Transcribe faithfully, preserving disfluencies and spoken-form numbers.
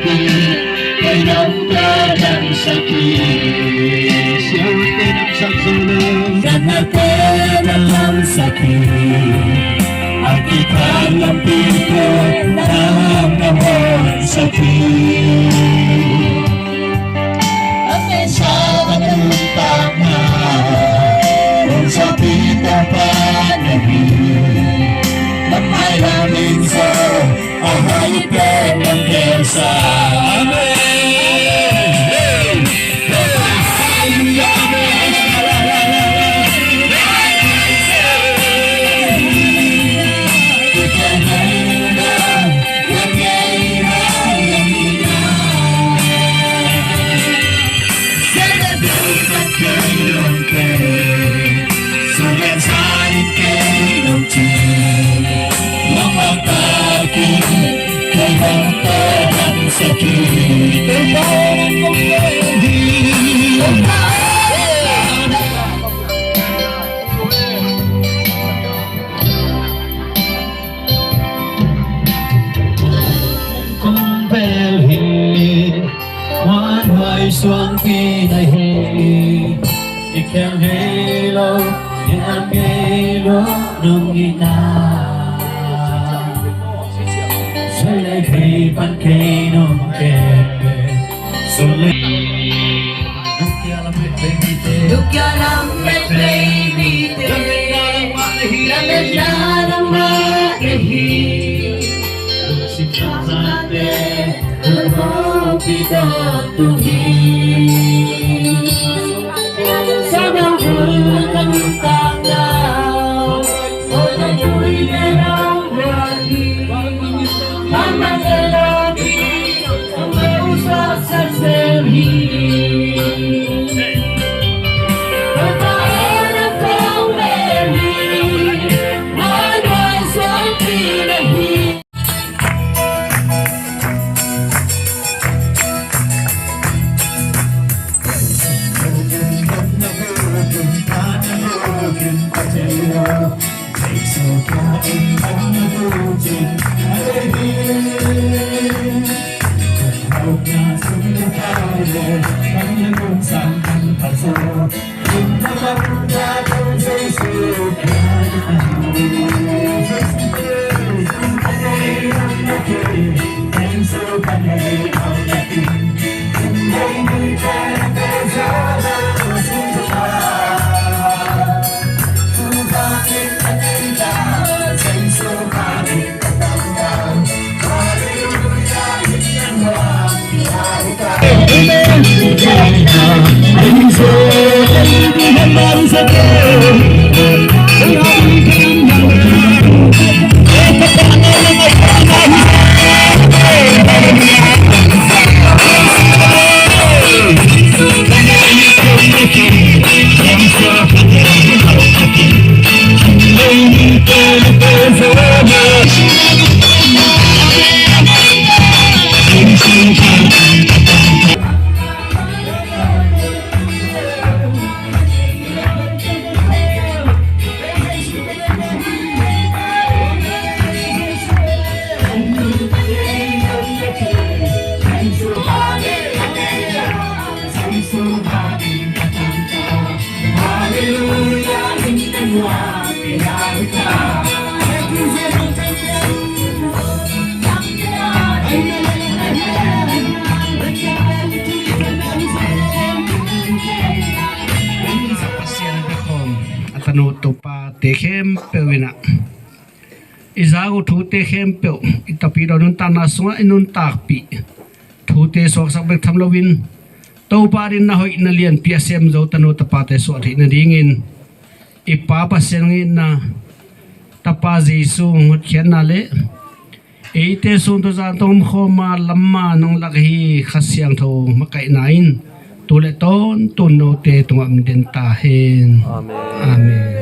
Kei nong damsak hi. Siate damsak zo lo. Gatnate na damsak hi. A kithang lampite nang na honsak hi. A pensa na nuntakna. Honsak hi Topa na hi. Lamai lam in sa. A hai pen nang khensa. Amen. Hey. Hey. Hallelujah. Amen. Kong bel hi. Muanhuai suangpi na hi. I khel ngei lo, i am ngei lo nong hihna. Suai lai kei pan kei nong kem. Suai lai. Duk ya lam met bei mite. Duk ya lam met bei mite. Lam met na lam mah na hi. Lam met na lam mah na hi. Singkhat zate. Pasian a biakhawm a tanu tupate khempeuh in ah, i zak uh thute khempeuh i tapidaw nuntakna sungah i nuntakpih thute suaksak bek tham loin, Topa adingin na hoih na lianpi a sem zo tanu tapate suah theih nadingin i Pa Pasian hong itna, Tapa Jesu hong hotkhiatna le eite sung tawh zan tawh omkhawm a lamma nong lak ahi Kha Siangtho makaihna in tu le tawntung note tungah om den ta hen. Amen. Amen.